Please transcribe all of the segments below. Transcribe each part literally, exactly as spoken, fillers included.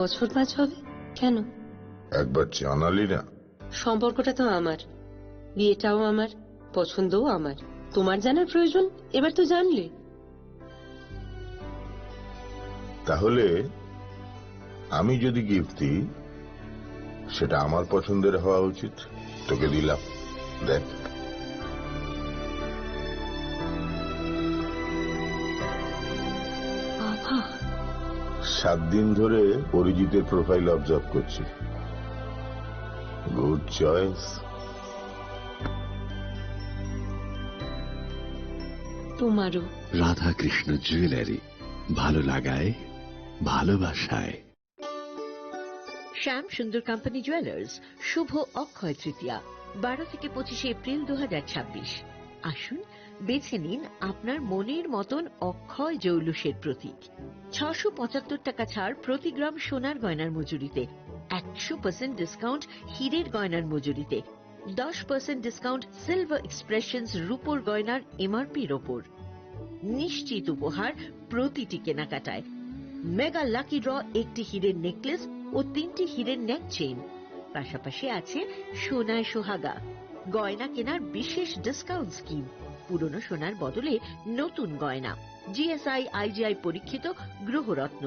বছর পাঁচ হবে। কেন? একবার জানালি না। সম্পর্কটা তো আমার, বিয়েটাও আমার, পছন্দও আমার। তোমার জানার প্রয়োজন, এবার তো জানলে। তাহলে আমি যদি গিফট দিই, সেটা আমার পছন্দের হওয়া উচিত। তোকে দিলাম, দেখ। বাবা। সাত দিন ধরে অরিজিতের প্রোফাইল অবজার্ভ করছি। Good choice. তোমারও। রাধাকৃষ্ণ জুয়েলারি, ভালো লাগায়, ভালোবাসায়। শ্যাম সুন্দর কোম্পানি জুয়েলার্স, শুভ অক্ষয় তৃতীয়া, বারো থেকে পঁচিশে এপ্রিল দু হাজার ছাব্বিশ। আসুন, বেছে নিন আপনার মনের মতন অক্ষয় জৌলুসের প্রতীক। ছশো পঁচাত্তর টাকা ছাড় প্রতি গ্রাম সোনার গয়নার মজুরিতে, একশো পার্সেন্ট ডিসকাউন্ট হীরের গয়নার মজুরিতে, দশ পার্সেন্ট ডিসকাউন্ট সিলভার এক্সপ্রেশনস রূপোর গয়নার এমআরপির ওপর। নিশ্চিত উপহার প্রতিটি কেনাকাটায়। মেগা লাকি ড্র, একটি হীরের নেকলেস ও তিনটি হীরের নেক চেইন। পাশাপাশি আছে সোনায় সোহাগা, গয়না কেনার বিশেষ ডিসকাউন্ট স্কিম, পুরনো সোনার বদলে নতুন গয়না, জিএসআই আইজিআই পরীক্ষিত গ্রহরত্ন,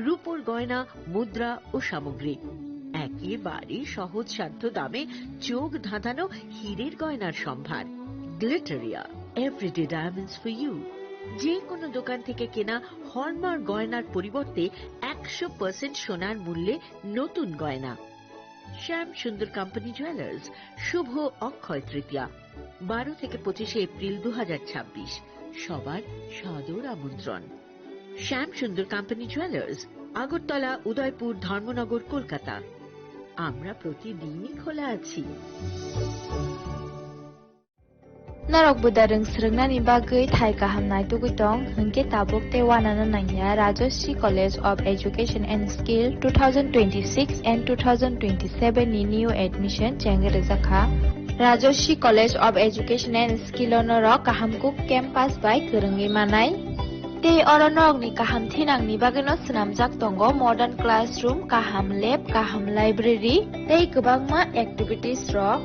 রূপোর গয়না, মুদ্রা ও সামগ্রী। একেবারে সহজসাধ্য দামে চোখ ধাঁধানো হীরের গয়নার সম্ভার। Glitteria, everyday diamonds for you. যে কোনো দোকান থেকে কেনা হলমার্ক গয়নার পরিবর্তে একশো পার্সেন্ট সোনার মূল্যে নতুন গয়না। শ্যাম সুন্দর কোম্পানি জুয়েলার্স, শুভ অক্ষয় তৃতীয়া, বারো থেকে পঁচিশে এপ্রিল দু হাজার ছাব্বিশ। সবার সাদর আমন্ত্রণ। শ্যাম সুন্দর কোম্পানি জুয়েলার্স, আগরতলা, উদয়পুর, ধর্মনগর, কলকাতা। আমরা প্রতিদিনই খোলা আছি। Norok buda rwng swrwngnani bagwi thai kaham naitugwi tong, hwnkhe tabuk tei uanano nangya Rajashree College of Education and Skill two thousand twenty-six and two thousand twenty-seven ni new admission chengwi rwjakha. Rajashree College of Education and Skill o norok kaham kuk campus bai kwrwngwi manai. Tei oro norokni kaham thinangni bagwino swnamjak tongo modern classroom, kaham lab, kaham library tei kwbangma activities rok.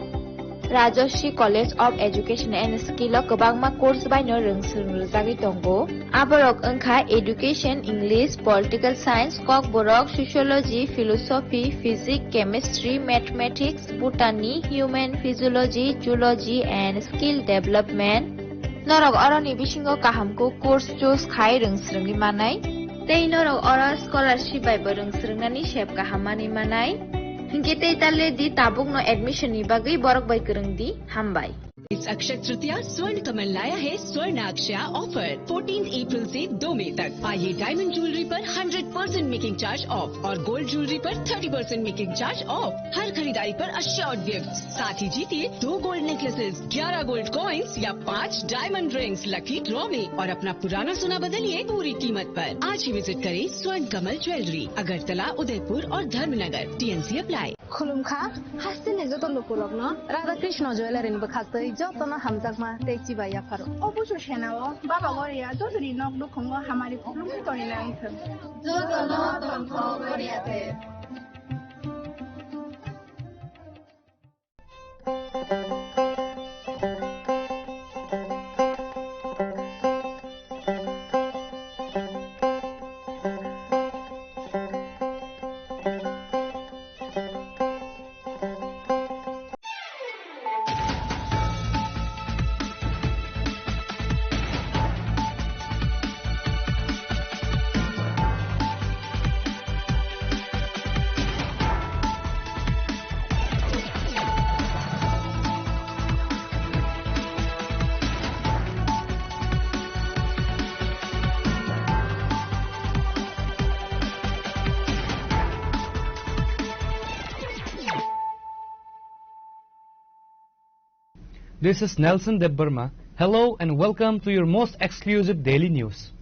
Rajashree College of Education and Skill o kwbangma course baino rwng swrwng rwjagwi tongo. Aborok wngkha Education, English, Political Science, Kokborok, Sociology, Philosophy, Physics, Chemistry, Mathematics, Botany, Human Physiology, Zoology and Skill Development. Norok oroni bisingo kaham kuk course choose khai rwng swrwngwi manai. Tei norok oro scholarship bai bo rwng swrwngnani sep kaham manwi manai. Hinkhe tei ta le di tabukno admission ni bagwi borok bai kwrwng di. Hambai. इस अक्षय तृतीया स्वर्ण कमल लाया है स्वर्ण अक्षया offer. Fourteen April से दो मई तक। पाइए डायमंड ज्वेलरी पर hundred percent making charge off और गोल्ड ज्वेलरी पर thirty percent making charge off. हर खरीदारी पर अश्योर्ड गिफ्ट, साथ ही जीतिए दो गोल्ड नेकलेसेस, ग्यारह गोल्ड कॉइन्स या पाँच डायमंड रिंग्स लकी ड्रॉ में और अपना पुराना सोना बदलिए पूरी कीमत पर। आज ही विजिट करें स्वर्ण कमल ज्वेलरी, अगरतला, उदयपुर और Dharmanagar. TNC apply. Khulumkha, hasteni joto lukurokno Radha Krishna Jewellery ni bwkhaktwi jotono hamjakma tei chibai yapharo. Oboso senao, Baba Goria jotoni nok nukhungo hamari khulumwi tongwi nang thung. Jotono tongthok Goria de. This is Nelson Debbarma. Hello and welcome to your most exclusive daily news.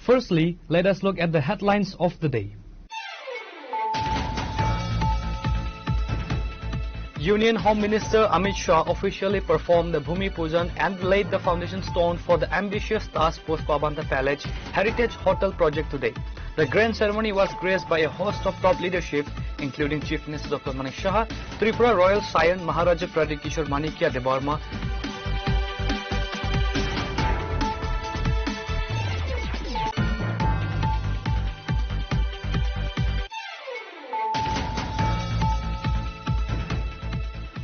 Firstly, let us look at the headlines of the day. Union Home Minister Amit Shah officially performed the Bhumi Pujan and laid the foundation stone for the ambitious Taj Pushpabanta Palace Heritage Hotel project today. The grand ceremony was graced by a host of top leadership, including Chief Minister Doctor Manik Saha, Tripura Royal Scion Maharaja Pradyut Kishore Manikya Debbarma,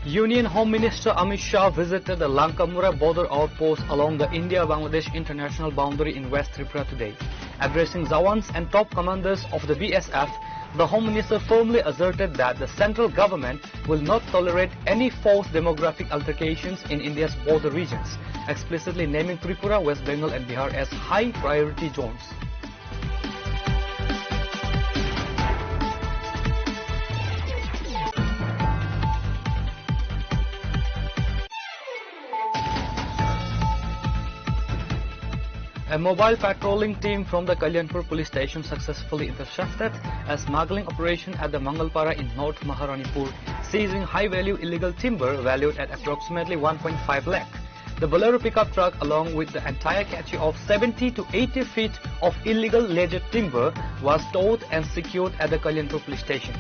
Union Home Minister Amit Shah visited the Lankamura border outpost along the India-Bangladesh international boundary in West Tripura today. Addressing Jawans and top commanders of the B S F, the Home Minister firmly asserted that the central government will not tolerate any forced demographic altercations in India's border regions, explicitly naming Tripura, West Bengal, and Bihar as high priority zones. A mobile patrolling team from the Kalyanpur police station successfully intercepted a smuggling operation at the Mangalpara in North Maharanipur, seizing high-value illegal timber valued at approximately one point five lakh. The Bolero pickup truck, along with the entire cache of seventy to eighty feet of illegal alleged timber, was towed and secured at the Kalyanpur police station.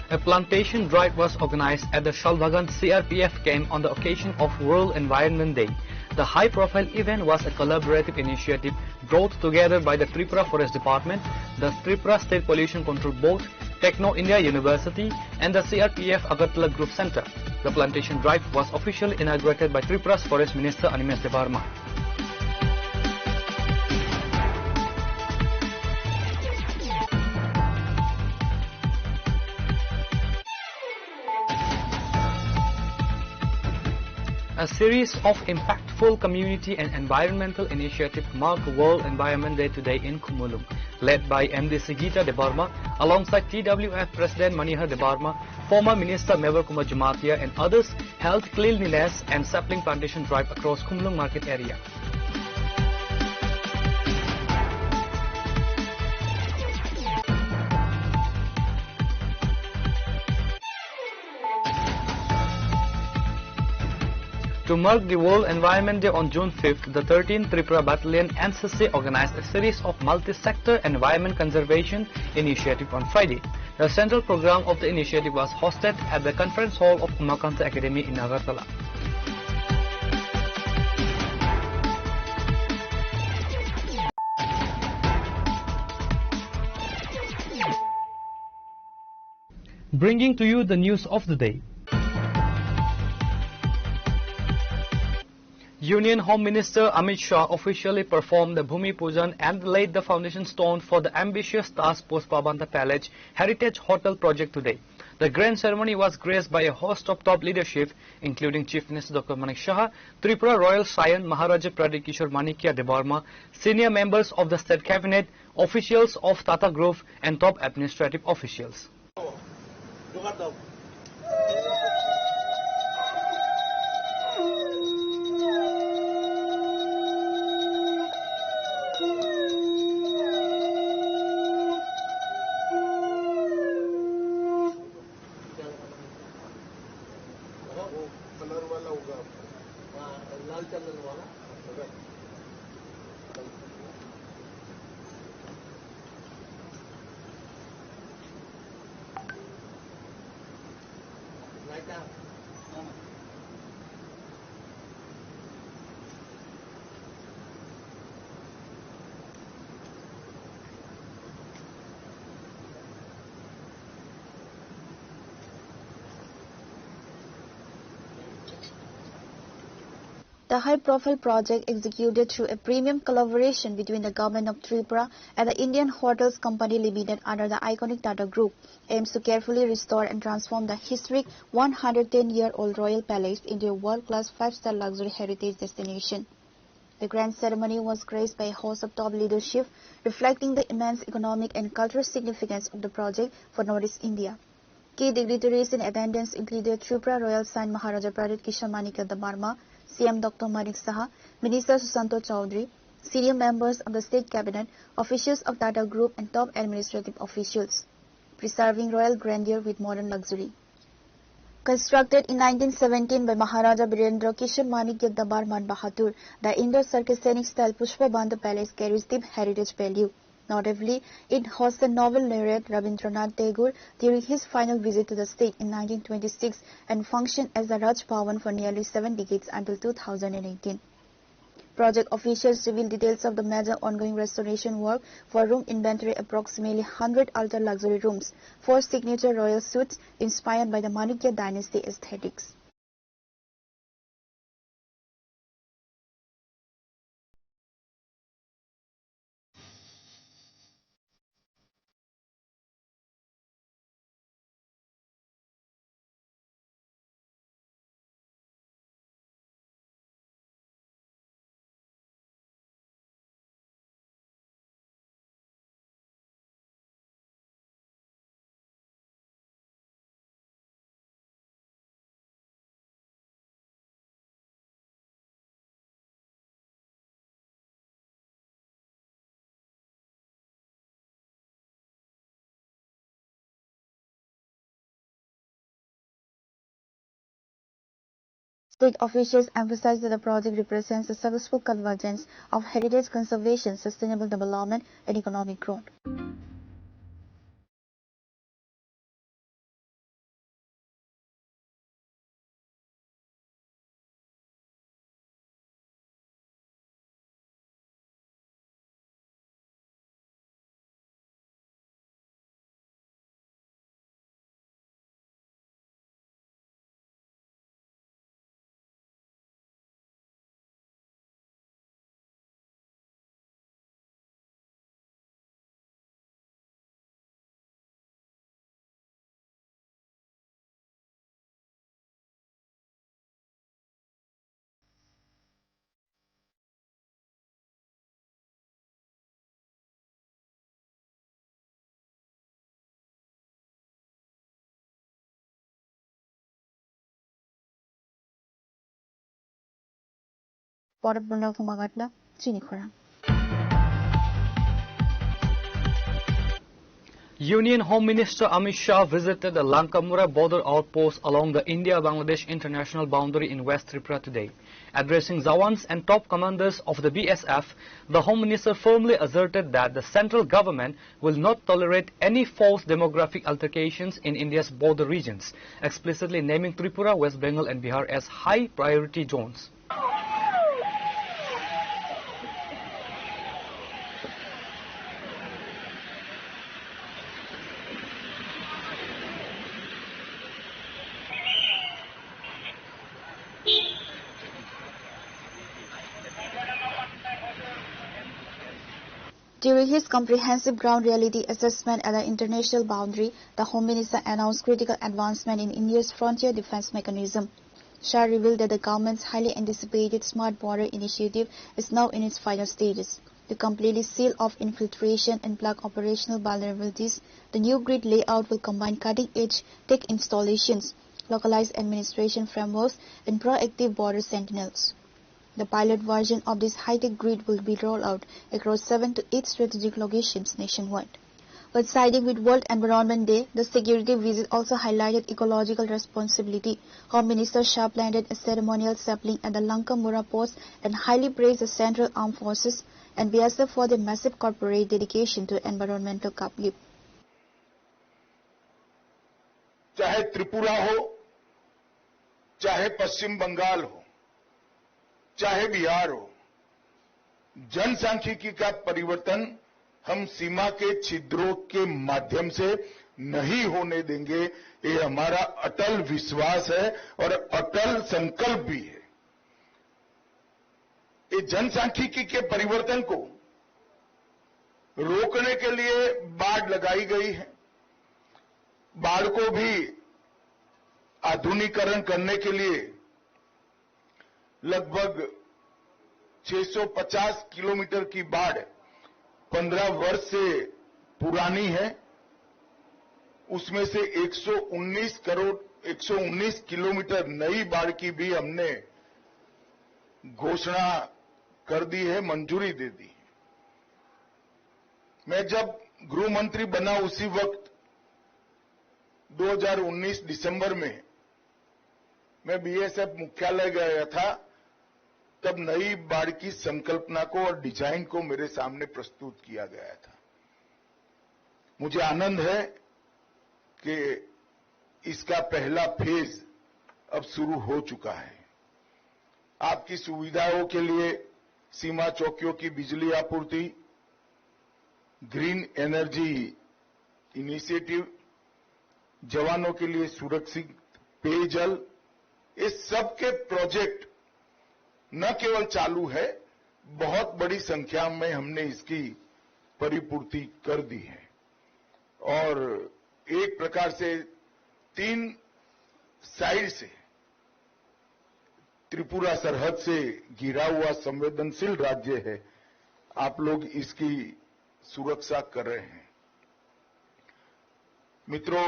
A plantation drive was organized at the Shalbhagan C R P F camp on the occasion of World Environment Day. The high-profile event was a collaborative initiative brought together by the Tripura Forest Department, the Tripura State Pollution Control Board, Techno India University, and the C R P F Agartala Group Center. The plantation drive was officially inaugurated by Tripura's Forest Minister Animesh Debbarma. A series of impactful community and environmental initiatives marked World Environment Day today in Khumulwng, led by M D C Geeta Debbarma, alongside T W F President Manihar Debbarma, former Minister Mevar Kumar Jamatia, and others, held cleanliness and sapling plantation drive across Khumulwng market area. To mark the World Environment Day on June fifth, the thirteenth Tripura Battalion, N C C, organized a series of multi-sector environment conservation initiative on Friday. The central program of the initiative was hosted at the conference hall of Umakanta Academy in Agartala. Bringing to you the news of the day. Union Home Minister Amit Shah officially performed the Bhumi Pujan and laid the foundation stone for the ambitious Taj Pushpabanta Palace Heritage Hotel project today. The grand ceremony was graced by a host of top leadership, including Chief Minister Doctor Manik Saha, Tripura Royal Scion Maharaja Pradyut Kishore Manikya Debbarma, senior members of the state cabinet, officials of Tata Group, and top administrative officials. The high-profile project, executed through a premium collaboration between the Government of Tripura and the Indian Hotels Company Limited under the iconic Tata Group, aims to carefully restore and transform the historic one hundred ten-year-old royal palace into a world-class five-star luxury heritage destination. The grand ceremony was graced by a host of top leadership, reflecting the immense economic and cultural significance of the project for Northeast India. Key dignitaries in attendance included Tripura Royal Scion Maharaja Pradyut Kishore Manikya Debbarma, C M Doctor Manik Saha, Minister Sushanta Chowdhury, senior members of the state cabinet, officials of Tata Group and top administrative officials, preserving royal grandeur with modern luxury. Constructed in nineteen seventeen by Maharaja Birendra Kishore Manikya Dabar Man Bahadur, the Indo-Circassian style Pushpabandha Palace carries deep heritage value. Notably, it hosts the Nobel laureate Rabindranath Tagore during his final visit to the state in nineteen twenty-six and functioned as the Raj Bhavan for nearly seven decades until two thousand eighteen. Project officials reveal details of the major ongoing restoration work for room inventory, approximately hundred ultra luxury rooms, four signature royal suites inspired by the Manikya dynasty aesthetics. State officials emphasize that the project represents a successful convergence of heritage conservation, sustainable development, and economic growth. Pore purno khuma gatla chini khorang. Union Home Minister Amit Shah visited the Lankamura border outpost along the India-Bangladesh international boundary in West Tripura today. Addressing Jawans and top commanders of the B S F, the Home Minister firmly asserted that the central government will not tolerate any false demographic altercations in India's border regions, explicitly naming Tripura, West Bengal and Bihar as high priority zones. During his comprehensive ground reality assessment at the international boundary, the Home Minister announced critical advancement in India's frontier defense mechanism. Shah revealed that the government's highly anticipated Smart Border initiative is now in its final stages. To completely seal off infiltration and plug operational vulnerabilities, the new grid layout will combine cutting-edge tech installations, localized administration frameworks, and proactive border sentinels. The pilot version of this high-tech grid will be rolled out across seven to eight strategic locations nationwide. While siding with World Environment Day, the security visit also highlighted ecological responsibility. Home Minister Shah planted a ceremonial sapling at the Lankamura post and highly praised the Central Armed Forces and B S F for their massive corporate dedication to environmental upkeep. चाहे त्रिपुरा हो, चाहे पश्चिम बंगाल हो, चाहे बिहार हो, जनसांख्यिकी का परिवर्तन हम सीमा के छिद्रों के माध्यम से नहीं होने देंगे। ये हमारा अटल विश्वास है और अटल संकल्प भी है। ये जनसांख्यिकी के परिवर्तन को रोकने के लिए बाढ़ लगाई गई है। बाढ़ को भी आधुनिकीकरण करने के लिए लगभग छह सौ पचास किलोमीटर की बाढ़ पन्द्रह वर्ष से पुरानी है, उसमें से एक सौ उन्नीस करोड़, एक सौ उन्नीस किलोमीटर नई बाढ़ की भी हमने घोषणा कर दी है, मंजूरी दे दी। मैं जब गृह मंत्री बना, उसी वक्त दो हज़ार उन्नीस दिसंबर में मैं बीएसएफ मुख्यालय गया था, तब नई बाढ़ की संकल्पना को और डिजाइन को मेरे सामने प्रस्तुत किया गया था। मुझे आनंद है कि इसका पहला फेज अब शुरू हो चुका है। आपकी सुविधाओं के लिए सीमा चौकियों की बिजली आपूर्ति, ग्रीन एनर्जी इनिशिएटिव, जवानों के लिए सुरक्षित पेयजल, ये सब के प्रोजेक्ट न केवल चालू है, बहुत बड़ी संख्या में हमने इसकी परिपूर्ति कर दी है। और एक प्रकार से तीन साइड से त्रिपुरा सरहद से घिरा हुआ संवेदनशील राज्य है, आप लोग इसकी सुरक्षा कर रहे हैं। मित्रों,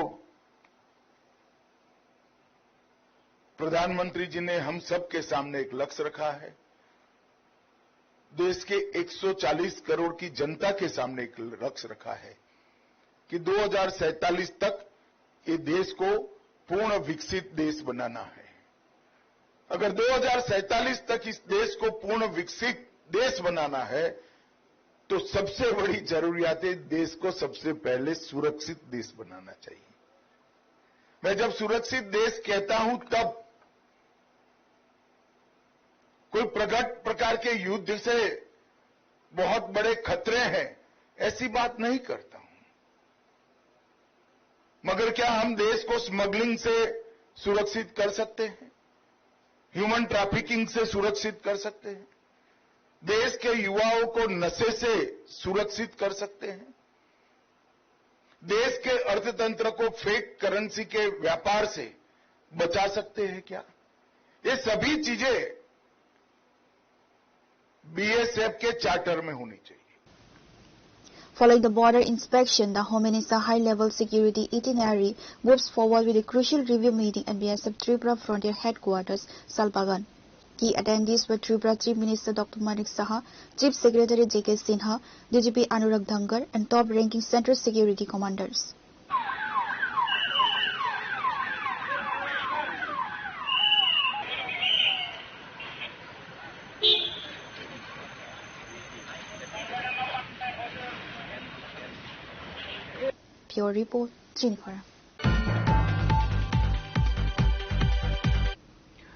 प्रधानमंत्री जी ने हम सब के सामने एक लक्ष्य रखा है, देश के एक सौ चालीस करोड़ की जनता के सामने एक लक्ष्य रखा है कि दो हज़ार सैंतालीस तक ये देश को पूर्ण विकसित देश बनाना है। अगर दो हज़ार सैंतालीस तक इस देश को पूर्ण विकसित देश बनाना है, तो सबसे बड़ी जरूरियात है, देश को सबसे पहले सुरक्षित देश बनाना चाहिए। मैं जब सुरक्षित देश कहता हूं, तब कोई प्रकट प्रकार के युद्ध से बहुत बड़े खतरे हैं, ऐसी बात नहीं करता हूं। मगर क्या हम देश को स्मगलिंग से सुरक्षित कर सकते हैं? ह्यूमन ट्रैफिकिंग से सुरक्षित कर सकते हैं? देश के युवाओं को नशे से सुरक्षित कर सकते हैं? देश के अर्थतंत्र को फेक करेंसी के व्यापार से बचा सकते हैं क्या? ये सभी चीजें बीएसएफ के चार्टर में होनी चाहिए। Following the border inspection, the Home Minister high-level security itinerary moves forward with a crucial review meeting at B S F Tripura Frontier Headquarters, Salbagan. Key attendees were Tripura Chief Minister Doctor Manik Saha, Chief Secretary J K Sinha, D G P Anurag Dhangar, and top-ranking Central Security Commanders. Bureau Report, Tripura.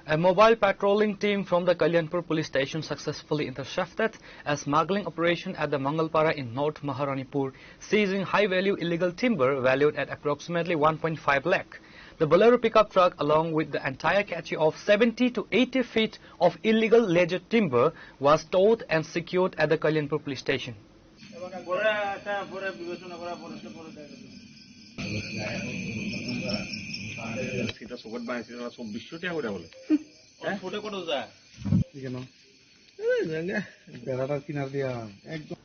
A mobile patrolling team from the Kalyanpur police station successfully intercepted a smuggling operation at the Mangalpara in North Maharanipur, seizing high-value illegal timber valued at approximately one point five lakh. The Bolero pickup truck, along with the entire cache of seventy to eighty feet of illegal ledger timber, was towed and secured at the Kalyanpur police station. সেটা সবত বাংলাদেশে সারা চব্বিশশো টাকা করে বলে। হ্যাঁ? ফুটে কত যায়? কি কেন? এই জায়গা, বেড়াটার কিনার দিয়া একদম।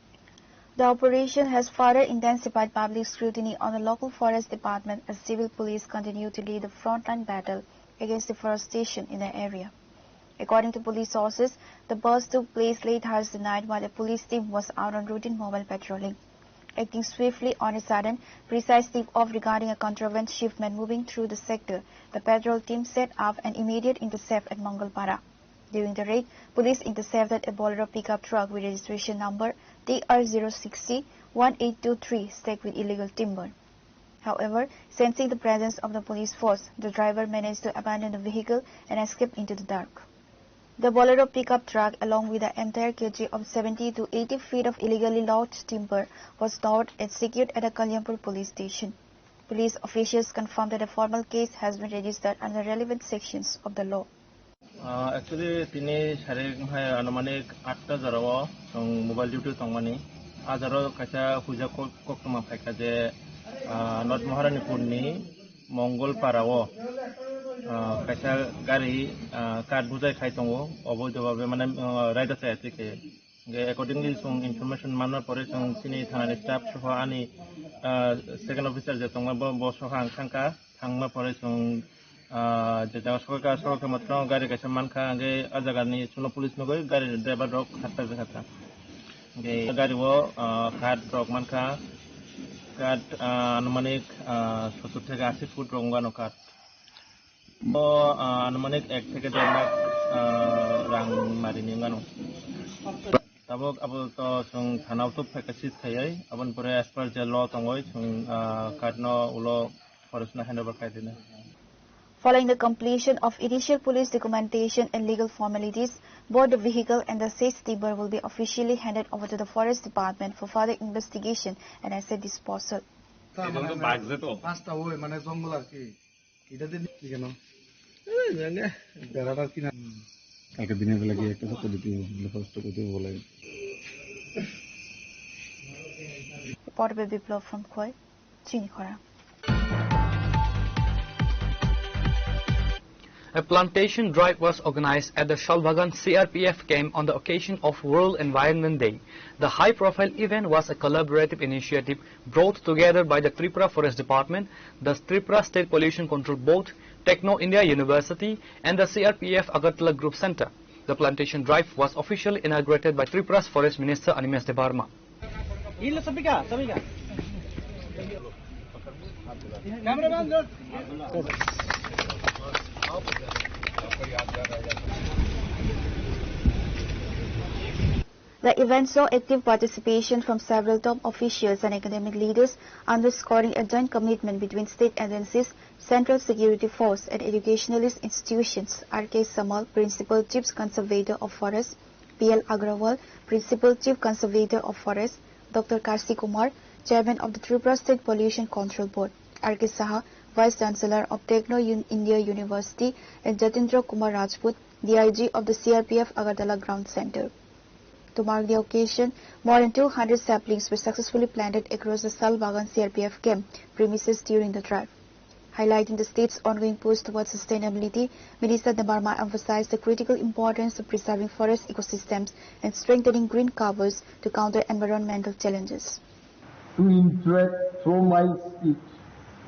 The operation has further intensified public scrutiny on the local forest department as civil police continue to lead the frontline battle against deforestation in the area. According to police sources, the burst took place late Thursday night while a police team was out on routine mobile patrolling. Acting swiftly on a sudden, precise tip-off regarding a contraband shipment moving through the sector, the patrol team set up an immediate intercept at Mangalpara. During the raid, police intercepted a Bolero pickup truck with registration number T R zero six C one eight two three stacked with illegal timber. However, sensing the presence of the police force, the driver managed to abandon the vehicle and escape into the dark. The Bolero pickup truck, along with the entire cache of seventy to eighty feet of illegally logged timber, was towed and secured at the Kalyanpur police station. Police officials confirmed that a formal case has been registered under relevant sections of the law. Ah, actually, tini sari hai anumanik atta jora o chwng mobile duty tongmani. A jora o kaisa huijak kok-, koktwma phaikha je, ah, North Maharanipur ni Mongolpara o, ah, kaisa gari, ah, cart bujai khai tongo, oboidho bhabe mane, ah, raida chaya twi khe. Hingke accordingly chwng information manna pore chwng chini thanani staff soho ani, ah, second officer je tongma bo, bo soho ang thangkha, thangma pore chwng, Ah, je jaga sokha, sokha matwrwng gari kaisa mankha, hwnkhe ah jagani chwngno police nugwi gari driver rok khatta khatta. Hwnkhe gari o, ah, khat rok mankha, khat, ah, anumanik, ah, sottor theke ashi foot rok wngano khat. O, ah, anumanik ek theke der lakh, ah, rang marini wngano. Tabuk abo to chwng thana o to phaikha seize khaiwi, aboni pore as per je law tongwi chwng, ah, khatno ulo forest no hand over khai dina. Following the completion of initial police documentation and legal formalities, both the vehicle and the seized timber will be officially handed over to the Forest Department for further investigation and asset disposal. এটা তো বাঘ যে তো। পাঁচটা ওই মানে জঙ্গল আর কি। এটা দিয়ে কি কেন? এই জানে। বেড়াটা কি না? কালকে দিনের বেলা গিয়ে একটা সত্য দিতে হবে, বলে ফরেস্ট করতে হবে বলে। Reporter Biplab from Khowai, Chini Khorang. A plantation drive was organized at the Shalbagan C R P F camp on the occasion of World Environment Day. The high-profile event was a collaborative initiative brought together by the Tripura Forest Department, the Tripura State Pollution Control Board, Techno India University, and the C R P F Agartala Group Center. The plantation drive was officially inaugurated by Tripura's Forest Minister Animesh Debbarma. The event saw active participation from several top officials and academic leaders, underscoring a joint commitment between state agencies, central security force, and educationalist institutions. R K Samal, Principal Chief Conservator of Forest, P L Agrawal, Principal Chief Conservator of Forest, Doctor Karsi Kumar, Chairman of the Tripura State Pollution Control Board, R K Saha, Vice Chancellor of Techno Un-, India University, and Jatindra Kumar Rajput, D I G of the C R P F Agartala Ground Center. To mark the occasion, more than two hundred saplings were successfully planted across the Sal Bagan C R P F camp premises during the drive. Highlighting the state's ongoing push towards sustainability, Minister Debbarma emphasized the critical importance of preserving forest ecosystems and strengthening green covers to counter environmental challenges. To interact through my speech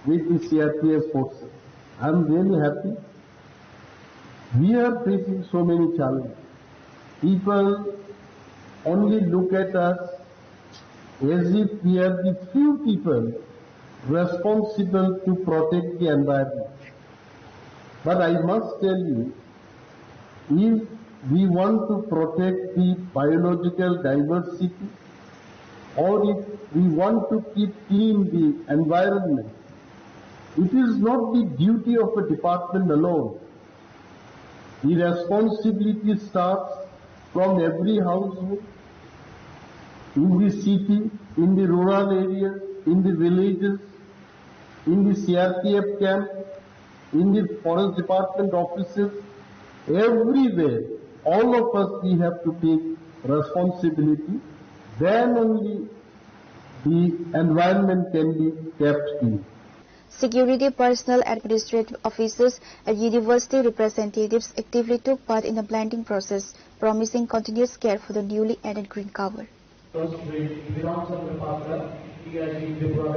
with the C R P F forces. I am really happy. We are facing so many challenges. People only look at us as if we are the few people responsible to protect the environment. But I must tell you, if we want to protect the biological diversity, or if we want to keep clean the environment, it is not the duty of a department alone. The responsibility starts from every household, in the city, in the rural area, in the villages, in the C R P F camp, in the forest department offices, everywhere, all of us, we have to take responsibility. Then only the environment can be kept clean. Security personnel, administrative officers, and university representatives actively took part in the planting process, promising continuous care for the newly added green cover. Shri Biran Chandra Patra, D I G Tripura,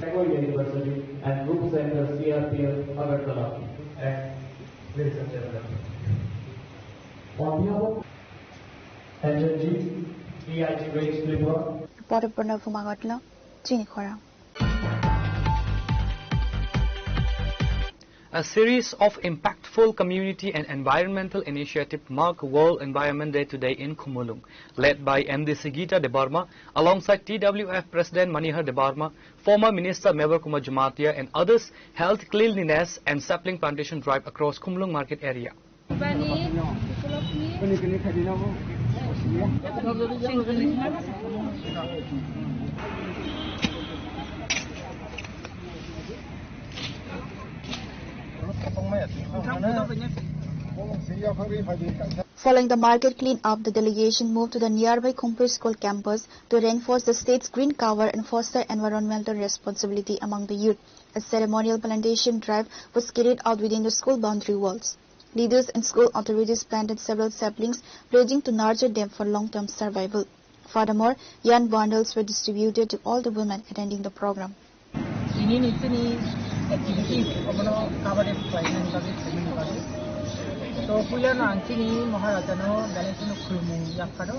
Techno University and Group Center C R P F Agartala, and ladies and gentlemen, on behalf of H N G, D I G Range Tripura. Reporter Pranav Magatla, Chini Khorang. A series of impactful community and environmental initiatives mark World Environment Day today in Khumulwng. Led by M D C Gita Debbarma, alongside T W F President Manihar Debbarma, former Minister Mevar Kumar Jamatia and others held cleanliness and sapling plantation drive across Khumulwng market area. Following the market clean-up, the delegation moved to the nearby Khumpui School campus to reinforce the state's green cover and foster environmental responsibility among the youth. A ceremonial plantation drive was carried out within the school boundary walls. Leaders and school authorities planted several saplings, pledging to nurture them for long-term survival. Furthermore, yarn bundles were distributed to all the women attending the program. Nini chini activities obono coverage khlainani bagwi, khlainani bagwi. To puilano ang chini Maharajano belai kheno khulumung yapharo,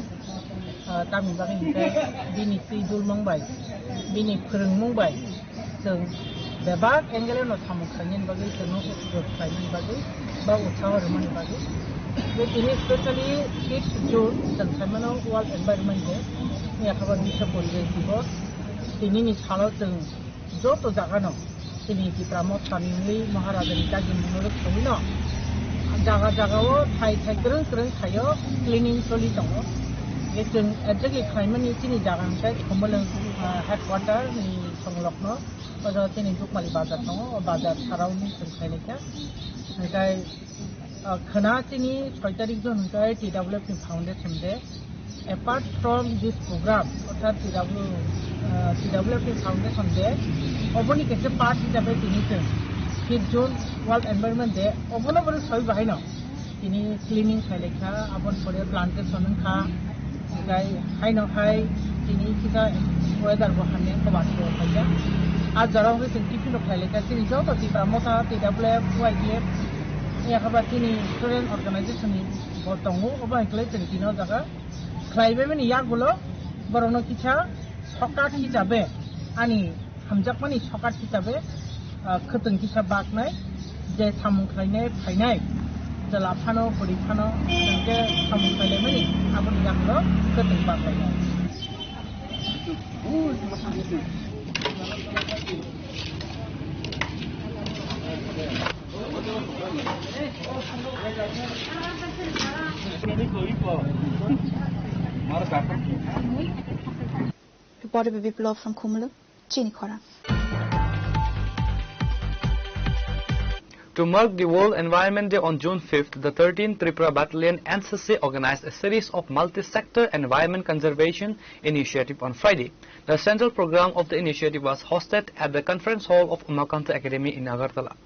ah, tamni bagwi hinkhe bini twi dulmung bai, bini phwrwngmung bai chwng bebak angle-no samung khlainani bagwi, chwngno utsaho khlainani bagwi ba utsaho rwmani bagwi. Tei tini specially fifth June chwng saimano World Environment Day, yakhabar Biswa Poribesh Divos. Tinini salo chwng joto jagano chini Tipra Motha ni wngwi Maharajani dagimungno rwkthawino jaga jagao thai thai kwrwng kwrwng thaio cleaning choli tongo. Je chwng exactly khlaimani chini jaga hwnkhe Khumulwng, ah, headquarter ni songlokno, o jaga chini Dukmali bazar tongo, o bazar surrounding chwng khlailaikha. Hwnkhe Ah, khwna chini soi tarik jwn hwnkhe T W F ni foundation day. Apart from this program, orthat T W, ah, T W F ni foundation day, oboni kaisa part hisabe tini chwng fifth June World Environment Day, obono bono soi bahaino tini cleaning khlailaikha, aboni pore plantation wngkha. Hwnkhe haino hai tini kisa weather bo hamya, kobar se phaikha. A jora o hwnkhe chwng tiffin rok khlai laikha. Chini joto Tipra Motha, T W F, Y T F, yakhabar chini student organization ni bo tongo. Obo hai khlai chwng tini o jaga khlai bai mani yagulo borokno kisa sokat hisabe ani hamjakmani sokat hisabe, ah, khwtwng kisa baknai, je samung khlainai phainai, chwla phano, bwrwi phano, hwnkhe samung khlailaimani aboni yagulo khwtwng baklainai. Reporter Biplab from Khumulwng, Chini Khorang. To mark the World Environment Day on June fifth, the thirteenth Tripura Battalion, N C C, organized a series of multi-sector environment conservation initiative on Friday. The central program of the initiative was hosted at the conference hall of Umakanta Academy in Agartala.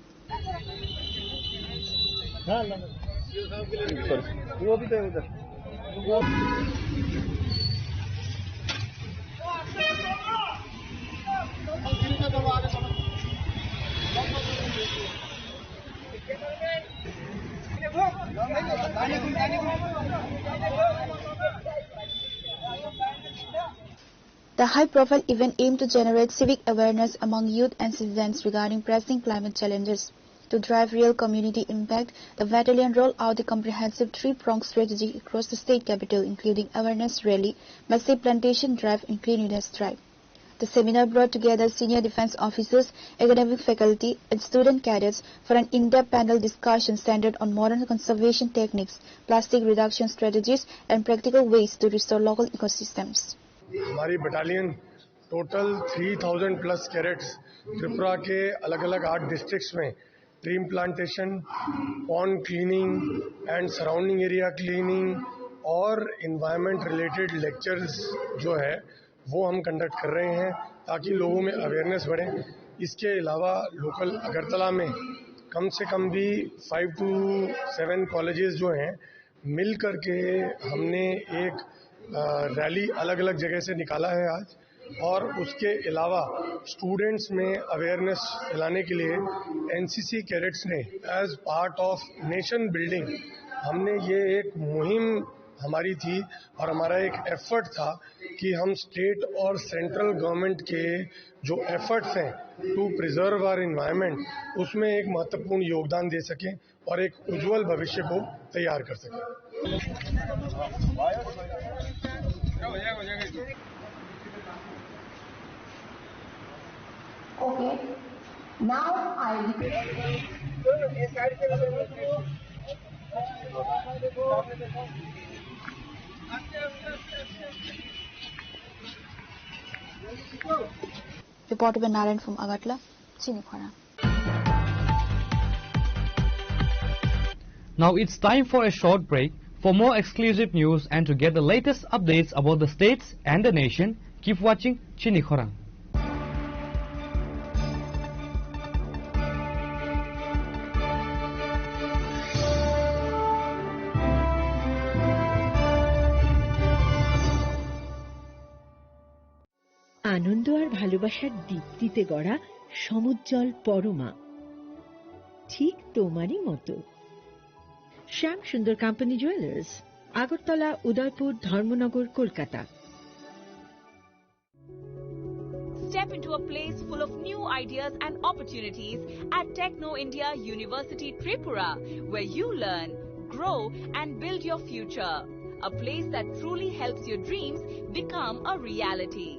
The high-profile event aimed to generate civic awareness among youth and citizens regarding pressing climate challenges. To drive real community impact, the battalion rolled out a comprehensive three-pronged strategy across the state capital, including awareness rally, massive plantation drive, and cleanliness drive. The seminar brought together senior defense officers, academic faculty, and student cadets for an in-depth panel discussion centered on modern conservation techniques, plastic reduction strategies, and practical ways to restore local ecosystems. हमारी battalion total three thousand plus cadets Tripura के अलग-अलग आठ डिस्ट्रिक्ट्स में tree plantation, pond cleaning and surrounding area cleaning और environment related lectures जो है, वो हम कंडक्ट कर रहे हैं, ताकि लोगों में अवेयरनेस बढ़े। इसके अलावा लोकल अगरतला में कम से कम भी फ़ाइव टू सेवन कॉलेजेस जो हैं, मिल करके हमने एक, अ, रैली अलग-अलग जगह से निकाला है आज, और उसके अलावा स्टूडेंट्स में अवेयरनेस फैलाने के लिए एनसीसी कैडेट्स ने, as part of nation building, हमने ये एक मुहिम हमारी थी और हमारा एक एफर्ट था कि हम स्टेट और सेंट्रल गवर्नमेंट के जो एफर्ट्स हैं टू प्रिजर्व आवर एनवायरनमेंट, उसमें एक महत्वपूर्ण योगदान दे सकें और एक उज्जवल भविष्य को तैयार कर सकें। Okay, now I request Reporter by Narayan from Agartala, Chini Khorang. Now it's time for a short break. For more exclusive news and to get the latest updates about the states and the nation, keep watching Chini Khorang. আনন্দ আর ভালোবাসার দীপ্তিতে গড়া সমুজ্জ্বল পরমা, ঠিক তোমারই মতো। শ্যাম সুন্দর company jewellers, Agartala, উদয়পুর, ধর্মনগর, Kolkata. Step into a place full of new ideas and opportunities at Techno India University Tripura, where you learn, grow, and build your future. A place that truly helps your dreams become a reality.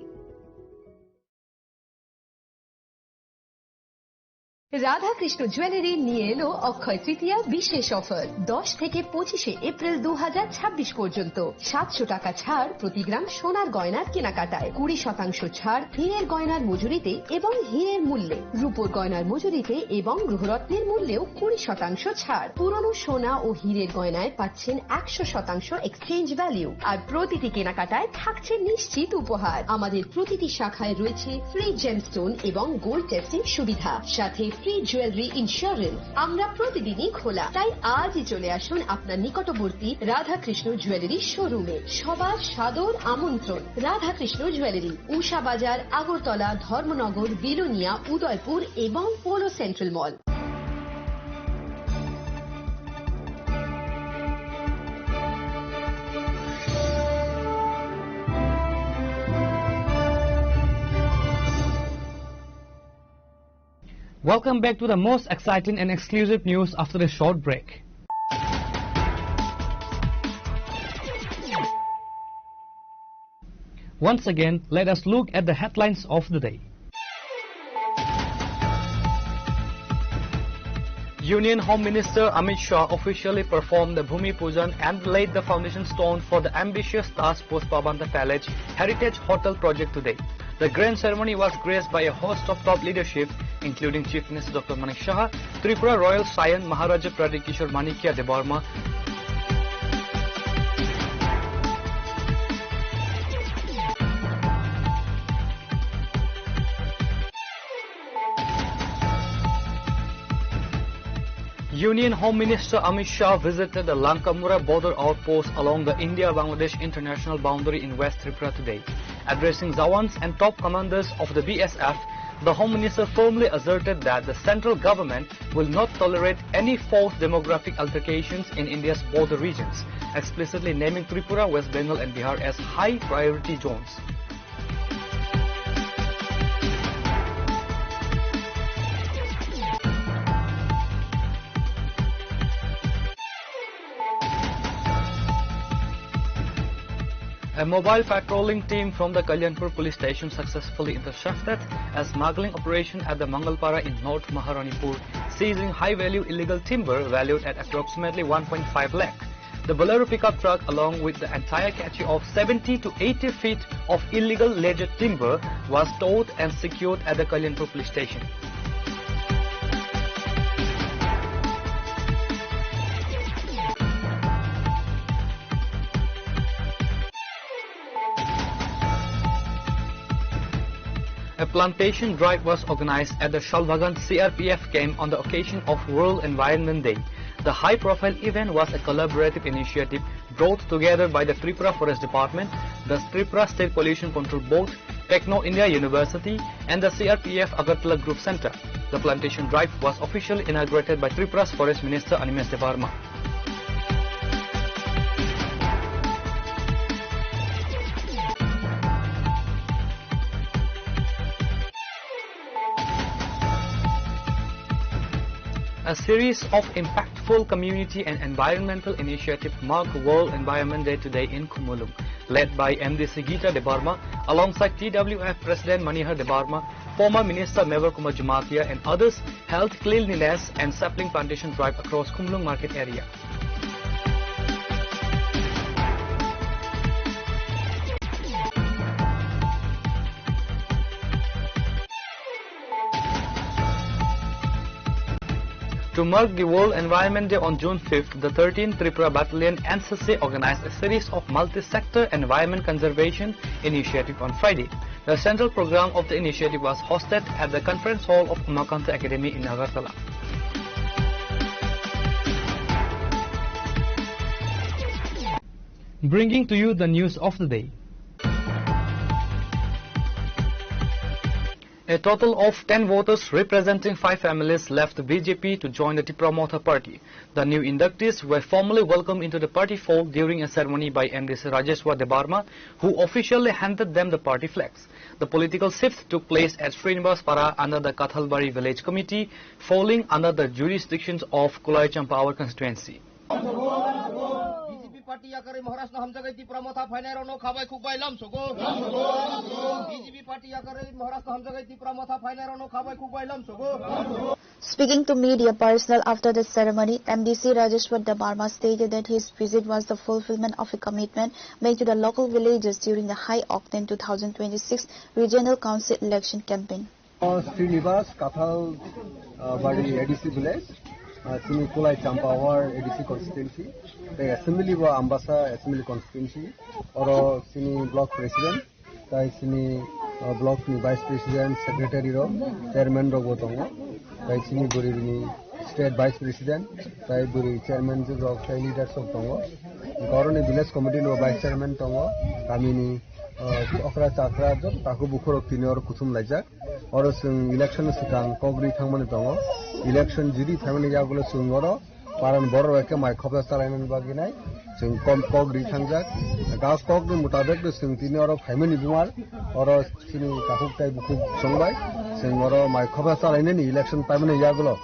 Radhakrishna jewellery নিয়ে এলো অক্ষয় তৃতীয়া বিশেষ অফার। দশ থেকে পঁচিশে এপ্রিল দু হাজার ছাব্বিশ পর্যন্ত সাতশো টাকা ছাড় প্রতি গ্রাম সোনার গয়নার কেনাকাটায়, কুড়ি শতাংশ ছাড় হীরের গয়নার মজুরিতে এবং হীরের মূল্যে, রূপোর গয়নার মজুরিতে এবং গ্রহরত্নের মূল্যেও কুড়ি শতাংশ ছাড়। পুরনো সোনা ও হীরের গয়নায় পাচ্ছেন একশো শতাংশ এক্সচেঞ্জ ভ্যালু, আর প্রতিটি কেনাকাটায় থাকছে নিশ্চিত উপহার। আমাদের প্রতিটি শাখায় রয়েছে ফ্রি জেমস্টোন এবং গোল্ড টেস্টিং সুবিধা, সাথে ফ্রি জুয়েলারি ইন্স্যুরেন্স। আমরা প্রতিদিনই খোলা, তাই আজই চলে আসুন আপনার নিকটবর্তী রাধাকৃষ্ণ জুয়েলারি শোরুমে। সবার সাদর আমন্ত্রণ। রাধাকৃষ্ণ জুয়েলারি, উষা বাজার, আগরতলা, ধর্মনগর, বিলোনিয়া, উদয়পুর এবং polo central mall. Welcome back to the most exciting and exclusive news after a short break. Once again, let us look at the headlines of the day. Union Home Minister Amit Shah officially performed the Bhumi Pujan and laid the foundation stone for the ambitious Taj Pushpabanta Palace Heritage Hotel project today. The grand ceremony was graced by a host of top leadership, including Chief Minister Doctor Manik Saha, Tripura Royal Scion Maharaja Pradyut Kishore Manikya Debbarma, Union Home Minister Amit Shah visited the Lankamura border outpost along the India-Bangladesh international boundary in West Tripura today. Addressing Jawans and top commanders of the B S F, the Home Minister firmly asserted that the central government will not tolerate any forced demographic altercations in India's border regions, explicitly naming Tripura, West Bengal and Bihar as high priority zones. A mobile patrolling team from the Kalyanpur police station successfully intercepted a smuggling operation at the Mangalpara in North Maharanipur, seizing high-value illegal timber valued at approximately one point five lakh. The Bolero pickup truck, along with the entire cache of seventy to eighty feet of illegal ledger timber, was towed and secured at the Kalyanpur police station. A plantation drive was organized at the Shalbhagan C R P F camp on the occasion of World Environment Day. The high-profile event was a collaborative initiative brought together by the Tripura Forest Department, the Tripura State Pollution Control Board, Techno India University, and the C R P F Agartala Group Center. The plantation drive was officially inaugurated by Tripura's Forest Minister Animesh Debbarma. A series of impactful community and environmental initiatives marked World Environment Day today in Khumulwng. Led by M D C Gita Debbarma, alongside T W F President Manihar Debbarma, former Minister Mevar Kumar Jamatia and others held cleanliness and sapling plantation drive across Khumulwng market area. To mark the World Environment Day on June fifth, the thirteenth Tripura Battalion N C C organized a series of multi-sector environment conservation initiative on Friday. The central program of the initiative was hosted at the conference hall of Umakanta Academy in Agartala. Bringing to you the news of the day. A total of ten voters representing five families left the B J P to join the Tipra Motha party. The new inductees were formally welcomed into the party fold during a ceremony by M D C Rajeshwar Debbarma, who officially handed them the party flags. The political shift took place at Srinivas Para under the Kathalbari Village Committee, falling under the jurisdictions of Kulai Champawar constituency. B J P party yakari Maharashtra hamjagai Tipra Motha phainai rokno khabai khukbai lamsogo. B J P party yakari Maharashtra hamjagai Tipra Motha phainai rokno khabai khukbai lamsogo. Speaking to media personnel after the ceremony, M D C Rajeshwar Debbarma stated that his visit was the fulfillment of a commitment made to the local villagers during the high-octane two thousand twenty-six regional council election campaign. Srinivas, Kathal, uh, Bari A D C village, uh, chini Kulai Champawar A D C constituency, tei assembly bo Ambasa assembly constituency, oro chini block president, tai chini, uh, block ni vice president, secretary rok, chairman rok bo tongo, tai chini bwrwi ni state vice president, tai bwrwi chairman rok, tai leaders rok tongo, oro ni village committee ni bo vice chairman tongo, kami ni, uh, okra chakra joto takhuk bukhuk rok tini oro kuthum laijak. Oro chwng election swkang kok ri thangmani tongo. Election jiri phaimani yagulo chwng oro paran borok bai khe mai khopsa chalainani bagwi nai chwng kom kok ri thangjak. Ga kokni mutabek no chwng tini oro phaimani bumar oro chini takhuk tai bukhuk chwngbai chwng oro mai khopsa chalainani election paimani yagulo.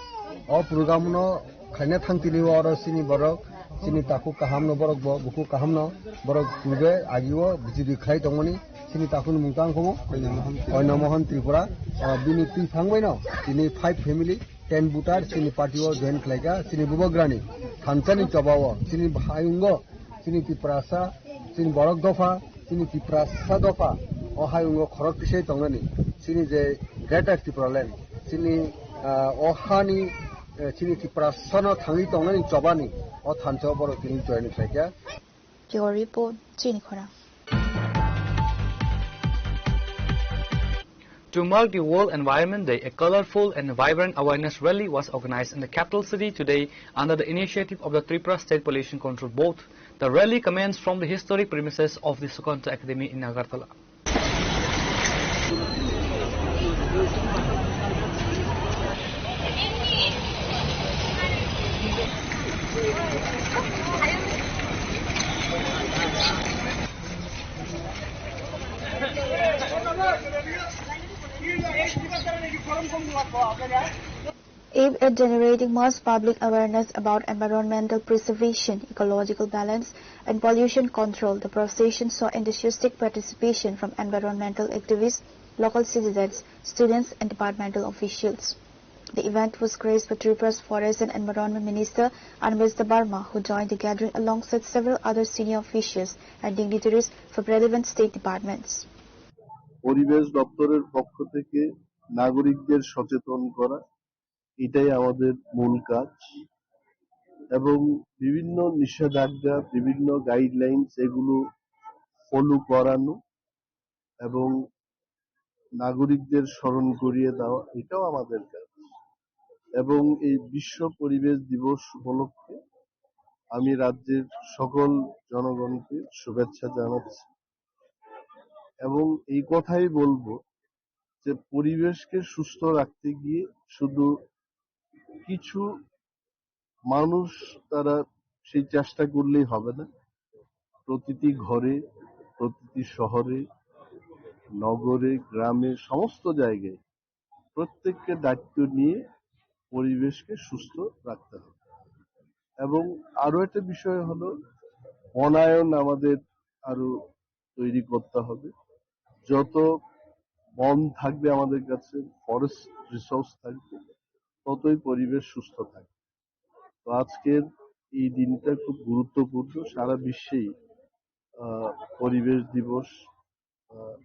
O program no khaina thang tini oro chini borok, chini takhuk kaham no borok bo, bukhuk kaham no borok purbe agi o B J P khlai tongmani, chini takhuk ni mung tang khomo? Hoino Mohan Tripura. O bini twi thang bai no, tini five family, ten voter, chini party o join khlai kha, chini bubagrani, thansa ni choba o, chini hayung o, chini Tiprasa, chini borok dopha, chini Tiprasa dopha, o hayung o khorok tisai tongnani, chini je Greater Tipraland, chini, ah, o hani, eh, chini Tiprasa no thangwi tongnani chobani, o thansa o borok tini join khlai kha. Bureau Report, Chini Khorang. To mark the World Environment Day, a colorful and vibrant awareness rally was organized in the capital city today under the initiative of the Tripura State Pollution Control Board. The rally commenced from the historic premises of the Sukanta Academy in Agartala. Aimed at generating mass public awareness about environmental preservation, ecological balance, and pollution control, the procession saw enthusiastic participation from environmental activists, local citizens, students, and departmental officials. The event was graced by Tripura's Forest and Environment Minister Animesh Debbarma, who joined the gathering alongside several other senior officials and dignitaries from relevant state departments. পরিবেশ দপ্তরের পক্ষ থেকে নাগরিকদের সচেতন করা, এটাই আমাদের মূল কাজ। এবং বিভিন্ন নিষেধাজ্ঞা, বিভিন্ন গাইডলাইন্স, এগুলো ফলো করানো এবং নাগরিকদের স্মরণ করিয়ে দেওয়া, এটাও আমাদের কাজ। এবং এই বিশ্ব পরিবেশ দিবস উপলক্ষে আমি রাজ্যের সকল জনগণকে শুভেচ্ছা জানাচ্ছি এবং এই কথাই বলবো যে পরিবেশকে সুস্থ রাখতে গিয়ে শুধু কিছু মানুষ তারা সেই চেষ্টা করলেই হবে না। প্রতিটি ঘরে, প্রতিটি শহরে, নগরে, গ্রামে, সমস্ত জায়গায় প্রত্যেককে দায়িত্ব নিয়ে পরিবেশকে সুস্থ রাখতে হবে। এবং আরো একটা বিষয় হলো বনায়ন আমাদের আরো তৈরি করতে হবে। যত বন থাকবে আমাদের কাছে, ফরেস্ট রিসোর্স থাকবে, ততই পরিবেশ সুস্থ থাকবে। তো আজকের এই দিনটা খুব গুরুত্বপূর্ণ। সারা বিশ্বেই, আহ, পরিবেশ দিবস, আহ,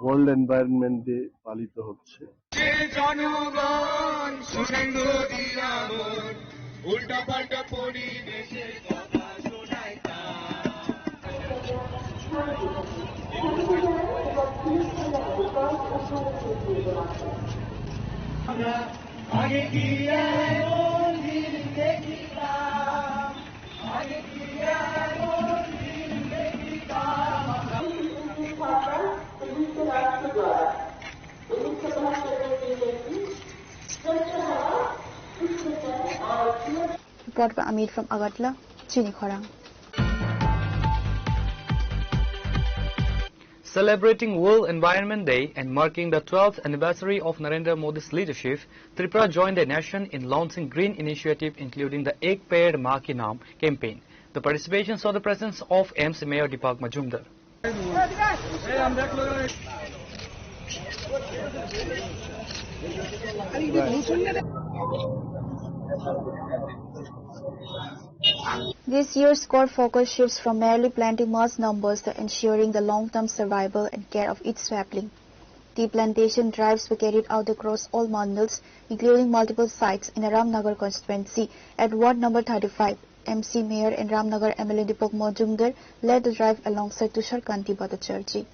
ওয়ার্ল্ড এনভায়রনমেন্ট ডে পালিত হচ্ছে। সে জনগণ শুভেন্দু দিরাবন উল্টাপাল্টা পরিবেশের কথা শোনায় তার। আমরা আগে কি এমন দিন দেখিতাম? আগে কি এমন দিন দেখিতাম? This is Tripura Police Force Tripura. Report by Amit from Agartala, Chini Khorang. Celebrating World Environment Day and marking the twelfth anniversary of Narendra Modi's leadership, Tripura joined the nation in launching green initiative including the Ek Ped Maa Ki Naam campaign. The participation saw the presence of M C Mayor Deepak Majumdar. This year's core focus shifts from merely planting mass numbers to ensuring the long-term survival and care of each sapling. Tea plantation drives were carried out across all mandals, including multiple sites in the Ramnagar constituency. At ward number thirty-five, M C Mayor and Ramnagar M L A Deepak Majumdar led the drive alongside Tushar Kanti Bhattacharjee.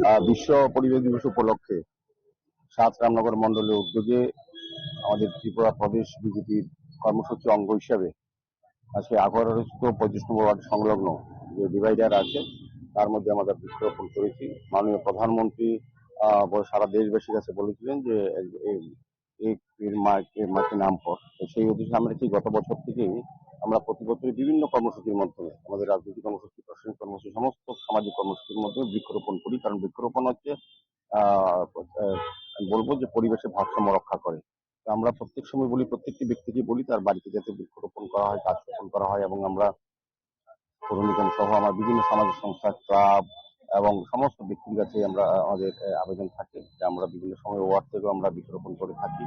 আহ, বিশ্ব পরিবেশ দিবস উপলক্ষে সাত রামনগর মণ্ডলের উদ্যোগে আমাদের ত্রিপুরা প্রদেশ বিজেপির কর্মসূচি অঙ্গ হিসাবে আজকে আগারগাঁওস্থ পঁয়ত্রিশ নম্বর ওয়ার্ড সংলগ্ন যে ডিভাইডার আছে, তার মধ্যে আমরা বৃক্ষরোপণ করেছি। মাননীয় প্রধানমন্ত্রী, আহ, ব-, সারা দেশবাসীর কাছে বলেছিলেন যে, এ-, এ-, এই পীর মা, এ মাকে নাম পর। তো সেই উদ্দেশ্যে আমরা ঠিক গত বছর থেকেই আমরা প্রতি বছরই বিভিন্ন কর্মসূচির মাধ্যমে, আমাদের রাজনৈতিক কর্মসূচি, প্রশাসনিক কর্মসূচি, সমস্ত সামাজিক কর্মসূচির মধ্যে বৃক্ষরোপণ করি। কারণ বৃক্ষরোপণ হচ্ছে, আহ, আহ, আমি বলবো যে পরিবেশের ভারসাম্য রক্ষা করে। তো আমরা প্রত্যেক সময় বলি, প্রত্যেকটি ব্যক্তিকে বলি তার বাড়িতে যাতে বৃক্ষরোপণ করা হয়, গাছ রোপণ করা হয় এবং আমরা পৌর নিগম সহ আমার বিভিন্ন সামাজিক সংস্থা, ক্লাব এবং সমস্ত ব্যক্তির কাছে আমরা, আহ, আমাদের, আহ, আবেদন থাকে যে আমরা বিভিন্ন সময় ওয়ার্ড থেকেও আমরা বৃক্ষরোপণ করে থাকি।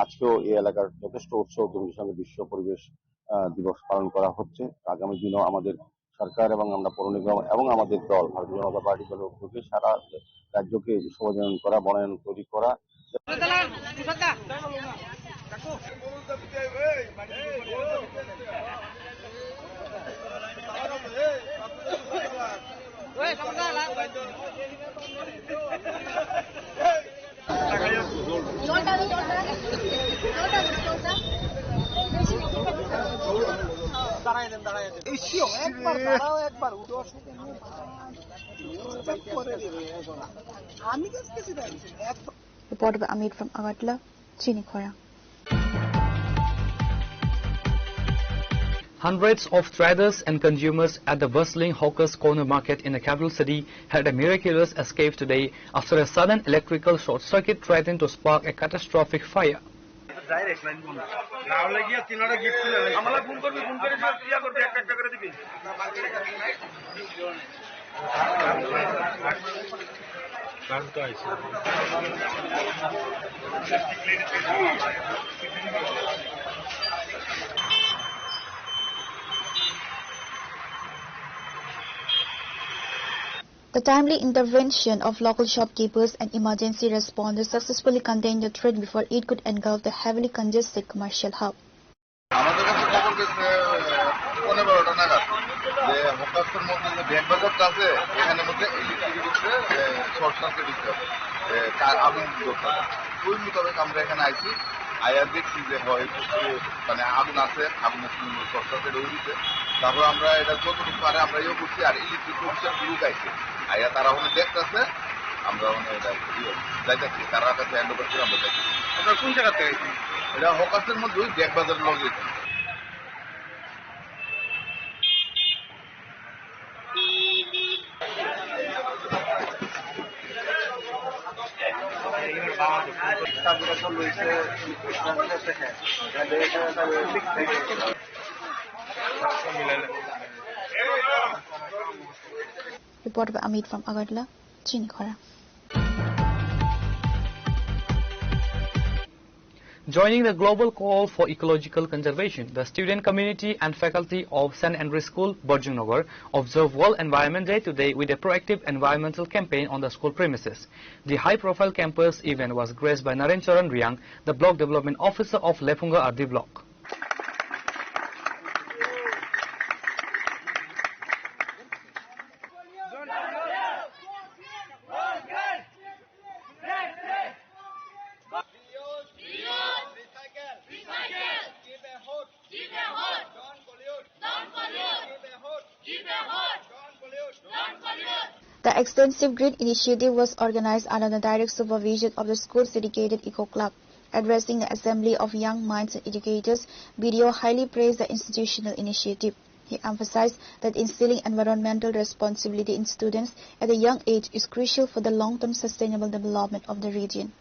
আজকেও এই এলাকার যথেষ্ট উৎসাহ উদ্যমের সঙ্গে বিশ্ব পরিবেশ, আহ, দিবস পালন করা হচ্ছে। আগামী দিনেও আমাদের সরকার এবং আমরা পৌর নিগম এবং আমাদের দল ভারতীয় জনতা পার্টি দলের উদ্যোগে সারা রাজ্যকে সর্বজনীন করা, বনায়ন তৈরি করা। দাঁড়ায় দেন, দাঁড়ায় দেন। এই শিও, একবার দাঁড়াও, একবার উঠো, অসুবিধা নেই। করে দিবে এখন। আমি কাছে কিছু জানি না। একবার Reported by Amit from Agartala, Chini Khorang. Hundreds of traders and consumers at the bustling Hawkers Corner Market in the capital city had a miraculous escape today after a sudden electrical short circuit threatened to spark a catastrophic fire. Direct line বন্ধ। রাহুলে গিয়ে তিন হাজার গিফট তুলে আনবে। আমালা ফোন করবি, ফোন করে সব ক্লিয়ার করবি, একটা একটা করে দিবি। কারেন্ট তো আইছে। The timely intervention of local shopkeepers and emergency responders successfully contained the threat before it could engulf the heavily congested commercial hub. আমাদের কাছে খবর গেছে, আহ, পৌনে বারোটা নাগাদ যে হকার্সের মধ্যে যে ব্যাগ বাজারটা আছে, এখানের মধ্যে ইলেকট্রিক উপরে, আহ, শর্ট সার্কিট হচ্ছে, আহ, কা-, আগুন ধরছে। ওই মোতাবেক আমরা এখানে আইছি, আয়া দেখছি যে হয়, মানে আগুন আছে, আগুন শর্ট সার্কিট হয়ে গেছে। তারপর আমরা এটা যতটুকু পারে আমরা ইয়ে করছি, আর ইলেকট্রিক অফিসার গ্রুপ আইছে, আয়া তারা ওখানে দেখতেছে, আমরা ওখানে এটা ইয়ে যাইতেছি, তারা কাছে হ্যান্ড ওভার করে আমরা যাইতেছি। আপনারা কোন জায়গা থেকে আইছেন? এটা হকার্সের মধ্যে ওই ব্যাগ বাজার লগে। Report by Amit from Agartala, Chini Khorang. Joining the global call for ecological conservation, the student community and faculty of Saint Andrew's School, Barjungnagar, observed World Environment Day today with a proactive environmental campaign on the school premises. The high-profile campus event was graced by Naren Charan Riang, the Block Development Officer of Lephunga R D Block. The extensive green initiative was organized under the direct supervision of the school's dedicated Eco Club. Addressing the Assembly of Young Minds and Educators, B D O highly praised the institutional initiative. He emphasized that instilling environmental responsibility in students at a young age is crucial for the long-term sustainable development of the region.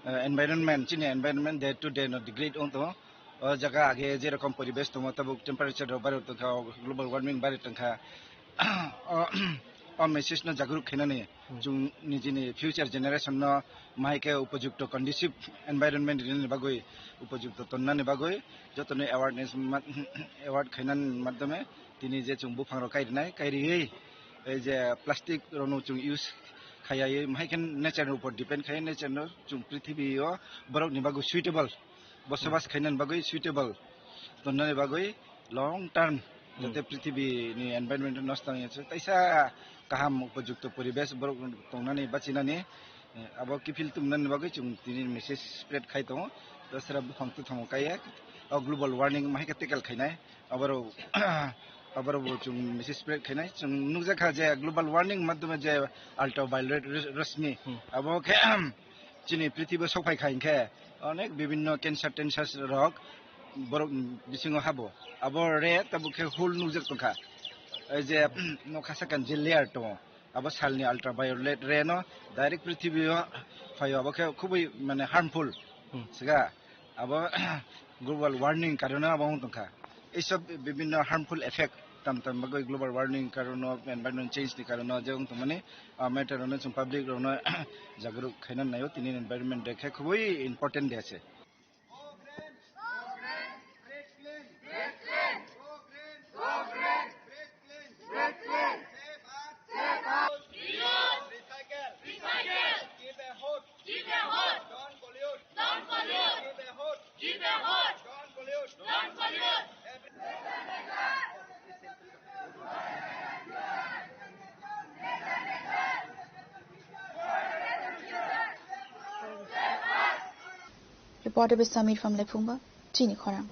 Uh, environment, chini environment day to day no degrade on to. O jaga age jerokom poribesh tongo, tabuk temperature rok barwi tongkha, global warming barwi tongkha. O, o message no jagruk khainani, hmm, chwng nijini future generation no mahai khe upojukto conducive environment rinani bagwi, upojukto tonnani bagwi jotono awareness ma-, award khainani madhyome tini je chwng buphang rok kai rinai, kai riwi ei je plastic rok no chwng use khaiya, mahai khe nature ni upor depend khai, nature no chwng prithibi o borok ni bagwi suitable bosobas khainani bagwi suitable tonnani bagwi long term, hmm, jate prithibi ni environment nosto wngya se taisa kaham upojukto poribesh borok tongnani bachinani, eh, abo kiphil tongnani bagwi chwng tini message spread khai tongo. Tasra buphang twthango kaiya o global warming mahai khe tackle khainai. Aborok, aborok bo chwng message spread khainai. Chwng nukjakha je global warming madhyome je ultraviolet ros-, rosni, hmm, abo khe chini prithibi o sokphai kha hinkhe onek bibhinno cancer tensers rok borok bisingo habo. Abo re tabuk khe hole nukjak tongkha. Ei je nokha sakani je layer tongo, abo salni ultraviolet ray no direct prithibi o phaio, abo khe khubui mane harmful, hmm, siga. Abo global warming karono abo wng tongkha. Ei sob bibhinno harmful effect tam tam bagwi global warming karono, environment change ni karono je wng tongmani, ah, matter rokno chwng public rokno jagruk khaina naio, tini environment day khe khubui important day se. Recycle. Recycle. Give a hoot. Give a hoot. Don't pollute. Don't pollute. Give a hoot. Give a hoot. Don't pollute. Don't pollute. Reporter Samir from Lephungba, Chini Khorang.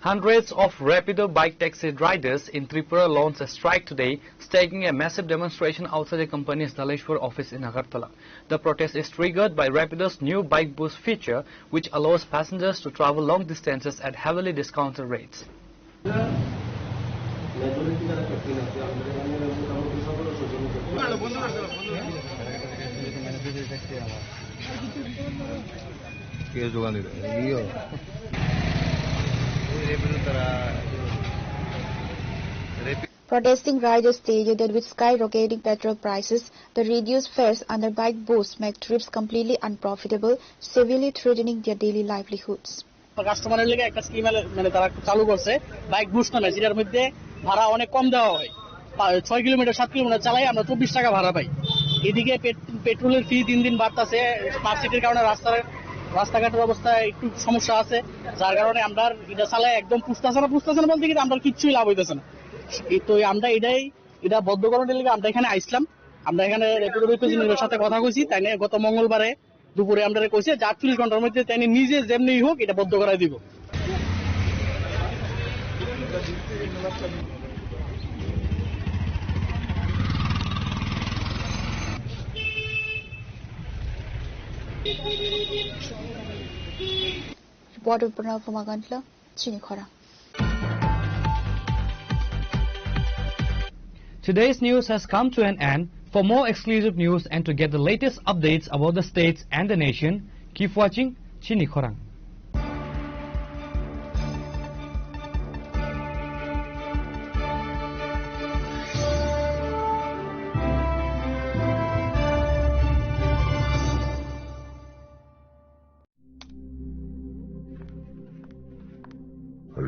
Hundreds of Rapido bike taxi riders in Tripura launched a strike today, staking a massive demonstration outside the company's Dhaleshwar office in Agartala. The protest is triggered by Rapido's new Bike Boost feature, which allows passengers to travel long distances at heavily discounted rates. Protesting riders stated that with skyrocketing petrol prices, the reduced fares under Bike Boost make trips completely unprofitable, severely threatening their daily livelihoods. কাস্টমারের লেগে একটা স্কিম মানে তারা চালু করছে bike boost নামে, যেটার মধ্যে ভাড়া অনেক কম দেওয়া হয়। পা-, ছয় কিলোমিটার, সাত কিলোমিটার চালাই আমরা চব্বিশ টাকা ভাড়া পাই। এদিকে পেট-, পেট্রোলের ফি দিন দিন বাড়তাছে, স্মার্ট সিটির কারণে রাস্তার, রাস্তাঘাটের অবস্থা একটু সমস্যা আছে, যার কারণে আমরা এটা চালাই একদম পুষতেছে না, পুষতেছে না বলতে কি আমরা কিচ্ছুই লাভ হইতেছে না। এই তো আমরা এটাই, এটা বন্ধ করানোর লেগে আমরা এখানে আইসলাম। আমরা এখানে রেপিডো রিপ্রেজেন্টেটিভের সাথে কথা কইছি, তাই নিয়ে গত মঙ্গলবারে দুপুরে আমরা কইছে যে আটচল্লিশ ঘন্টার মধ্যে তাই নিজে যেমনি হোক এটা বন্ধ করাই দিব। Reporter Pranav Phamagantla, Chini Khorang. Today's news has come to an end. For more exclusive news and to get the latest updates about the states and the nation, keep watching Chini Khorang.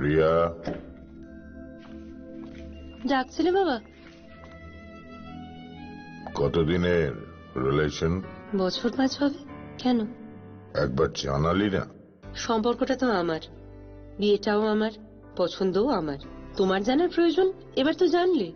Riya. ডাকছিলে বাবা? কতদিনের রিলেশন? বছর পাঁচ হবে। কেন? একবার জানালি না। সম্পর্কটা তো আমার, বিয়েটাও আমার, পছন্দও আমার। তোমার জানার প্রয়োজন? এবার তো জানলে।